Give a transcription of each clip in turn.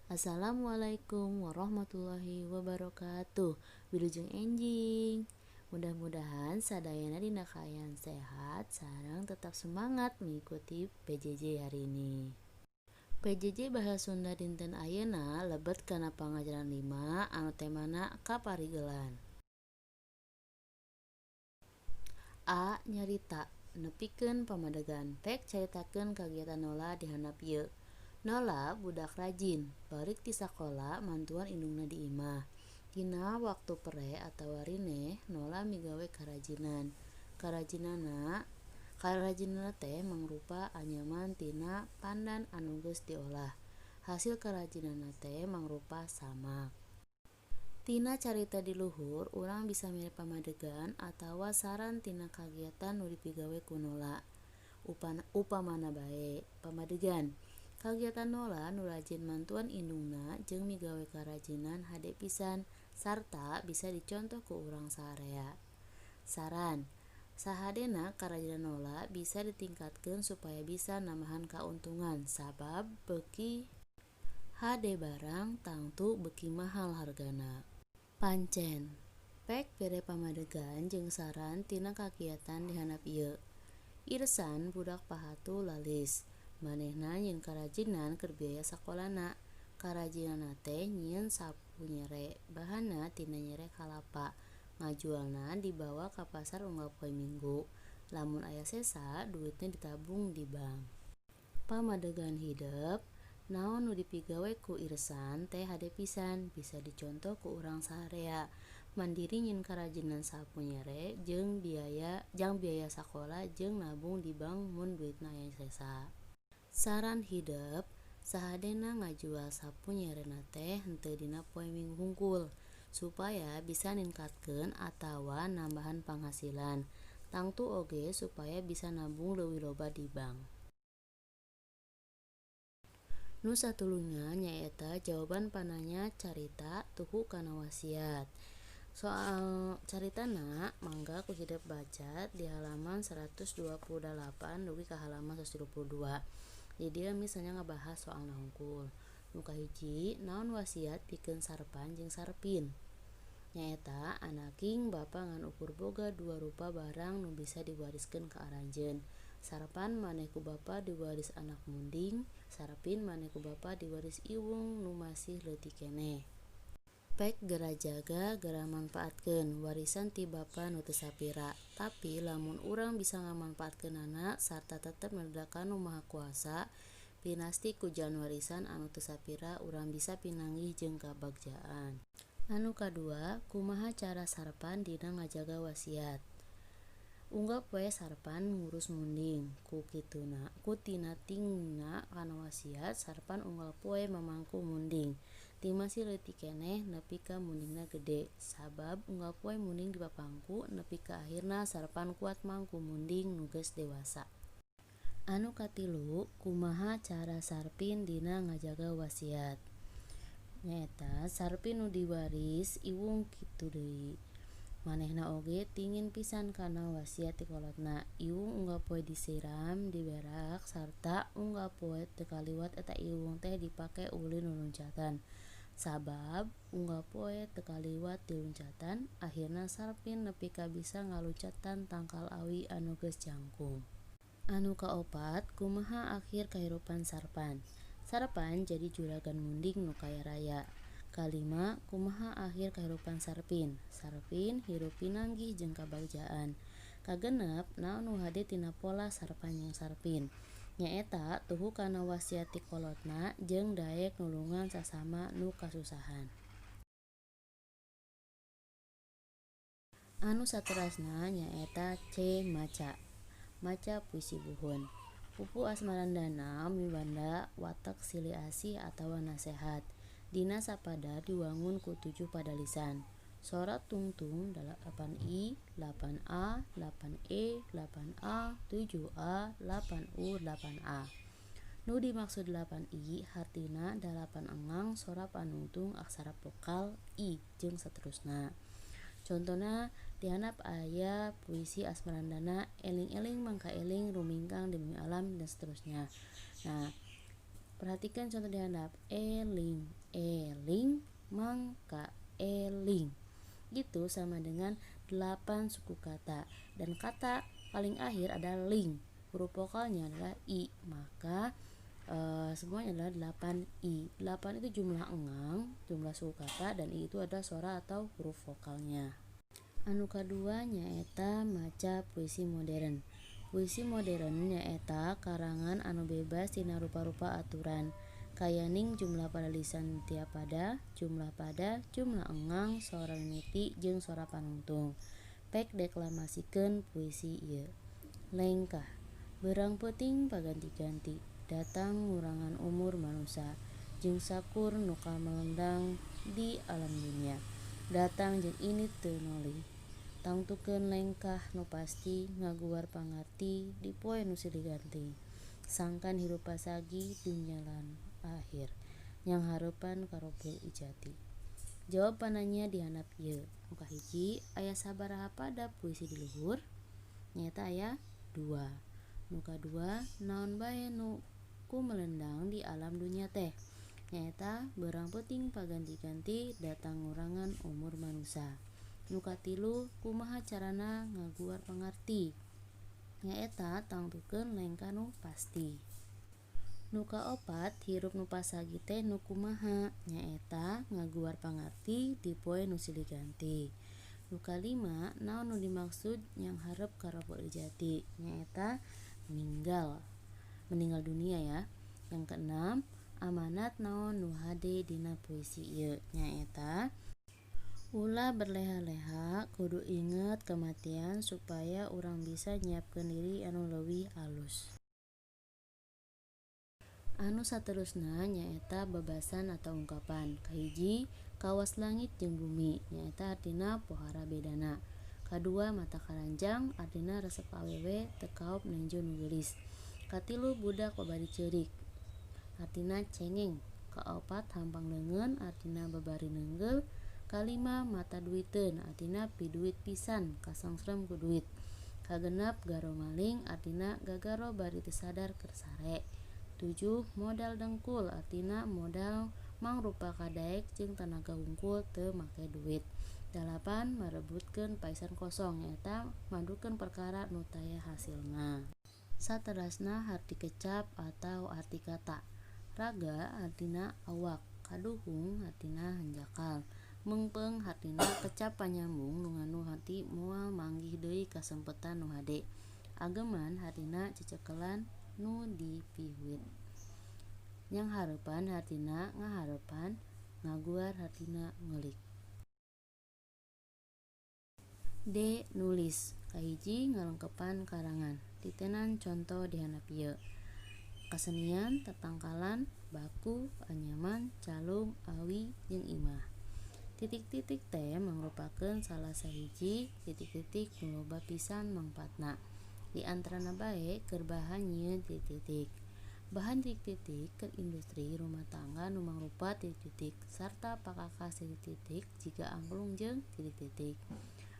Assalamualaikum warahmatullahi wabarakatuh. Wilujeng enjing. Mudah-mudahan sadayana dina kaayaan sehat sareng tetap semangat mengikuti PJJ hari ini. PJJ Bahasa Sunda dinten ayeuna lebet kana pangajaran 5 anu temana kaparigelan. A. Nyarita nepikeun pamadegan pek caritakeun kagiatan Nola di handap ieu. Nola budak rajin, balik ti sakola mantuan indungna di imah. Dina waktu pere atawa rineh, Nola migawe karajinan. Karajinanna teh mangrupa anyaman tina pandan anu geus diolah. Hasil karajinanna teh mangrupa samak. Tina carita di luhur, urang bisa mere pamadegan atawa saran tina kagiatan nu dipigawe ku Nola. Upamana bae, pamadegan. Kagiatan Nola nu rajin mantuan indungna jeung migawe karajinan hade pisan sarta bisa dicontoh ku urang saarea. Saran, sahadena karajinan Nola bisa ditingkatkeun supaya bisa nambahan kauntungan sabab beuki hade barang tangtu beuki mahal hargana. Pancen, pek bere pamadegan jeung saran tina kagiatan di handap ieu. Irsan budak pahatu lalis. Manehna nyieun karajinan keur biaya sakolana. Karajinanna teh nyieun sapu nyere, bahanna tina nyere kalapa. Ngajualna dibawa ka pasar unggal poe Minggu. Lamun aya sesa, duitna ditabung di bank. Pamadegan hidep, naon nu dipigawe ku Irsan teh hade pisan, bisa dicontoh ku urang saarea. Mandiri nyieun karajinan sapu nyere jeung biaya jang biaya sakola jeung nabung di bank mun duitna aya sesa. Saran hidep, sahadena ngajual sapu nyerena teh henteu dina poe Minggu hungkul supaya bisa ningkatkeun atawa nambahan panghasilan. Tangtu oge supaya bisa nabung leuwih loba di bank. Nu satuluyna nyaeta jawaban pananya carita tuhu kana wasiat. Soal caritana mangga ku hidep baca di halaman 128 dugi ka halaman 122. Di dieu misalnya ngebahas soalna hungkul. Nu kahiji, naon wasiat pikeun Sarpan jeung Sarpin? Nyaeta anaking bapa ngan ukur boga dua rupa barang nu bisa diwariskeun ka aranjeun. Sarpan maneh ku bapa diwaris anak munding, Sarpin maneh ku bapa diwaris iwung nu masih leutik keneh. Pek gera jaga, gera manfaatkeun warisan ti bapa nu teu sapira. Tapi lamun urang bisa ngamanfaatkeunana sarta tetep nedag ka Nu Maha Kuasa, pinasti ku jalan warisan anu teu sapira urang bisa pinanggih jeung kabagjaan. Anu kadua, kumaha cara Sarpan dina ngajaga wasiat? Unggal poe Sarpan ngurus munding. Ku kituna, ku tina tingna kana wasiat, Sarpan unggal poe mamangku munding. Ti masih leutik keneh nepi ka mundingna gede. Sabab unggal poe munding dipapangku nepi ka akhirna Sarpan kuat mangku munding nu geus dewasa. Anu katilu, kumaha cara Sarpin dina ngajaga wasiat? Nyaeta Sarpin nu diwaris iwung kitu deui. Manehna oge tingin pisan kana wasiat ti kolotna. Iwung unggal poe disiram, diberak, sarta unggal poe teu kaliwat eta iwung teh dipake ulin luluncatan. Sabab unggal poe teu kaliwat diluncatan, akhirna Sarpin nepi ka bisa ngaluncatan tangkal awi anu geus jangkung. Anu kaopat, kumaha akhir kahirupan Sarpan? Sarpan jadi juragan munding nu kaya raya. Kalima, kumaha akhir kahirupan Sarpin? Sarpin hirup pinanggih jeung kabagjaan. Kagenep, naon nu hade tina pola Sarpan jeung Sarpin? Nyaeta tuhu kana wasiat ti kolotna jeung daek nulungan sasama nu kasusahan. Anu saterasna nyaeta C maca. Maca puisi buhun. Pupu Asmarandana mibanda watek silih asih atawa nasehat. Dina sapada diwangun ku 7 padalisan. Sora tungtung 8i, 8a, 8e, 8a, 7a, 8u, 8a. Nu dimaksud 8i hartina 8 engang sora panungtung aksara vokal i jeung saterusna. Contona dihandap aya puisi Asmarandana eling-eling mangka eling rumingkang di bumi alam dan seterusnya. Nah, Perhatikan contoh di handap. Eling, eling, mangka, eling. Itu sama dengan 8 suku kata. Dan kata paling akhir ada ling. Huruf vokalnya adalah i. Maka semuanya adalah 8 i. 8 itu jumlah engang, jumlah suku kata, dan i itu adalah suara atau huruf vokalnya. Anu kadua nyaeta maca puisi modern. Puisi modern nyaeta karangan anu bebas tina rupa-rupa aturan, kayaning jumlah pada lisan tiap pada, jumlah pada, jumlah engang, sora mimiti jeung sora panungtung. Pek deklamasikeun puisi ieu. Lengkah beurang peuting paganti-ganti, datang ngurangan umur manusa, jeung sakur nu kamelendang di alam dunia. Datang jeung ini teu nolih, tangtukeun lengkah nu pasti, ngaguar pangarti di poe nu silih ganti. Sangkan hirup pasagi dunya lan akhir, nyang hareupan ka Robbul Ijati. Jawab pananya di handap ieu. Nu kahiji, aya sabaraha pada puisi di luhur? Nyaeta aya 2. Nu kadua, naon bae nu kumelendang di alam dunya teh? Nyaeta beurang peuting paganti-ganti datang ngurangan umur manusa. Nu katilu, kumaha carana ngaguar pangarti? Nyaeta tangtukeun lengkah nu pasti. Nu kaopat, hirup nu pasagi teh nu kumaha? Nyaeta ngaguar pangarti di poe nu silih ganti. Nu kalima, naon nu dimaksud nyang hareup ka Robbul Ijati? Nyaeta meninggal dunia ya. Yang keenam, amanat naon nu hade dina puisi ieu? Nyaeta ulah berleha-leha, kudu inget kematian supaya urang bisa nyiapkeun diri anu leuwih alus. Anu saterusna nyaeta babasan atau ungkapan. Kahiji, kawas langit jeung bumi, nyaeta artina pohara bedana. Kadua, mata karanjang, artina resep awewe teu kaop nenjo nu geulis. Katilu, budak babari ceurik, artina cengeng. Kaopat, hampang leungeun, artina babari neunggel. Kalima, mata duiteun, artina piduit pisan, kasangsrem ku duit. Kagenep, garo maling, artina gagaro bari teu sadar keur sare. 7, modal dengkul, artina modal mangrupa kadaek jeung tanaga hungkul teu make duit. 8, marebutkeun paisan kosong, nyaeta madurkeun perkara nu taya hasilna. Saterasna harti kecap atau arti kata. Raga artina awak, kaduhung artina hanjakal, meungpeung hartina kecap panyambung nu nganu hati moal manggih deui kasempetan nu hade. Ageman hartina cecekelan nu dipihuit. Nyang hareupan hartina ngahareupan, ngaguar hartina ngeulik. D. Nulis. Kahiji, ngalengkepan karangan. Titenan conto di handap ieu. Kasenian, tetangkalan, baku, anyaman, calung, awi, jeung imah. Titik-titik teh mangrupakeun salah sahiji titik-titik nu loba pisan mangpaatna. Di antarana bae keur bahan nyieun titik-titik. Bahan titik-titik keur industri rumah tangga nu mangrupa titik-titik sarta pakakas titik-titik jiga angklung jeung titik-titik.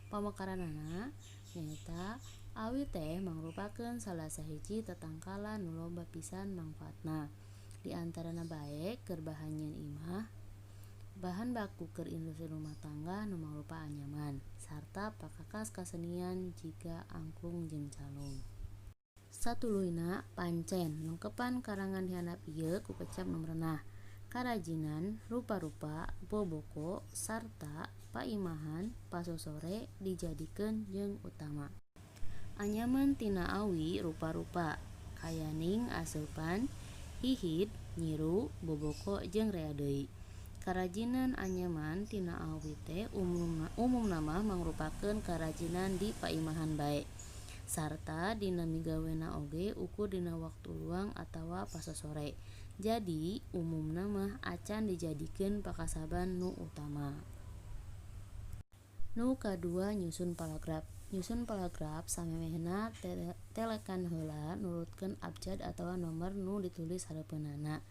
Pamekaranana nyaeta awi teh mangrupakeun salah sahiji tetangkalan nu loba pisan mangfaatna. Di antarana bae keur bahan nyieun imah, bahan baku keur industri rumah tangga nu mangrupa anyaman sarta pakakas kasenian jiga angklung jeung calung. Satuluyna pancen lengkepan karangan di handap ieu ku kecap nu merenah. Karajinan, rupa-rupa, boboko, sarta paimahan pasosore dijadikeun jeung utama. Anyaman tina awi rupa-rupa, kayaning aseupan, hihid, nyiru, boboko jeung rea deui. Karajinan anyaman tina awi teh umumna mah mangrupakeun karajinan di paimahan bae. Sarta dina migawena oge ukur dina waktu luang atawa pasosore. Jadi umumna mah acan dijadikeun pakasaban nu utama. Nu kadua nyusun paragraf. Nyusun paragraf samemehna telekan heula nurutkeun abjad atawa nomor nu ditulis hareupeunana.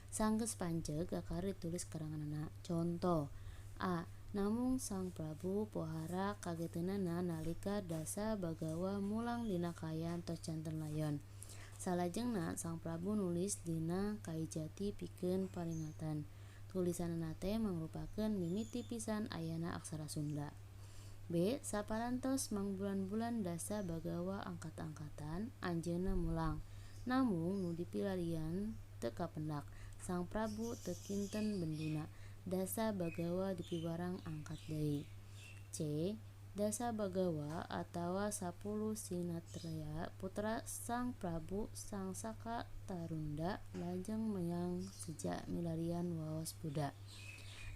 Sanggeus panceg kakara ditulis karanganana. Conto A. Namung Sang Prabu pohara kageteunana nalika dasa bagawa mulang dina kaayaan tos janten layon. Salajengna Sang Prabu nulis dina kai jati pikeun paringatan. Tulisanana teh mangrupakeun mimiti pisan ayana aksara Sunda. B. Saparantos mangbulan-bulan Dasa Bagawa angkat-angkatan anjeunna mulang. Namung nu dipilarian teu kapendak. Sang Prabu teu kinten benduna. Dasa Bagawa dipiwarang angkat deui. C. Dasa Bagawa atawa 10 Sinatreya putra Sang Prabu Sang Saka Tarunda lajeng miang seja milarian waos Buddha.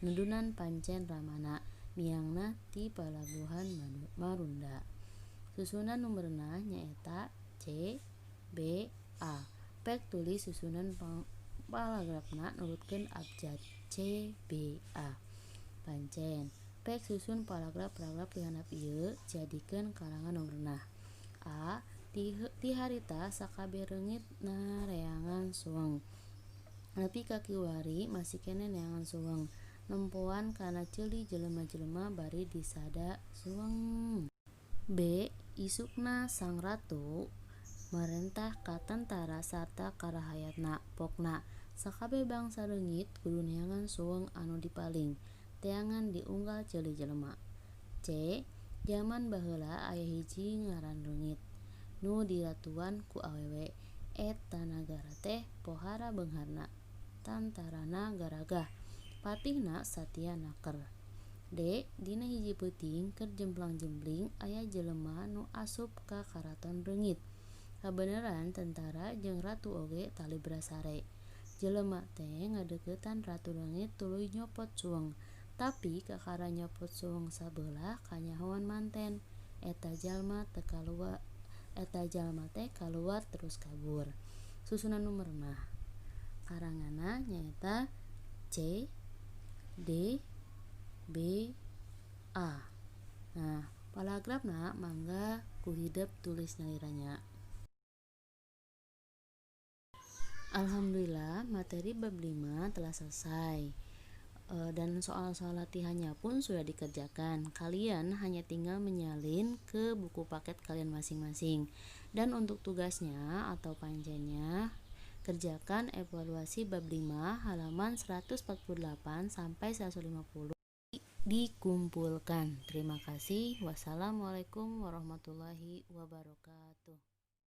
Nedunan pancen ramana miangna ti Palabuhan Marunda. Susunan nu merenah nyaeta C B A. Pek tulis susunan paragrafna nurutkeun abjad C B A. Pancen pek susun paragraf-paragraf di handap ieu jadikeun karangan nu merenah. A. Ti harita sakabeh reungit nareangan suweng. Nepi ka kiwari masih keneh neangan suweng. Nempoan kana ceuli jelema-jelema bari disada suweng. B. Isukna sang ratu marentah ka tentara sarta ka rahayatna. Pokna sakabeh bangsa reungit kudu neangan suweng anu dipaling. Teangan diunggal ceuli jelema. C. Jaman baheula aya hiji ngaran reungit nu diratuan ku awewe. Eta nagara teh pohara beungharna, tantarana garagah, patihna satia naker. D. Dina hiji peuting keur jemplang-jempling aya jelema nu asup ka karaton reungit. Kabeneran tentara jeung ratu oge talibra sare. Jelema teh ngadeuketan ratu reungit tuluy nyopot suweng. Tapi kakara nyopot suweng sabelah kanyahoan manten. Eta jalma teh kaluar terus kabur. Susunan nu merenah karanganna nyaeta C D B A. Nah, paragrafna mangga ku hidep tulis nyaliranya. Alhamdulillah materi bab 5 telah selesai. Dan soal-soal latihannya pun sudah dikerjakan. Kalian hanya tinggal menyalin ke buku paket kalian masing-masing. Dan untuk tugasnya atau panjangnya, kerjakan evaluasi bab 5 halaman 148 sampai 150 dikumpulkan. Terima kasih. Wassalamualaikum warahmatullahi wabarakatuh.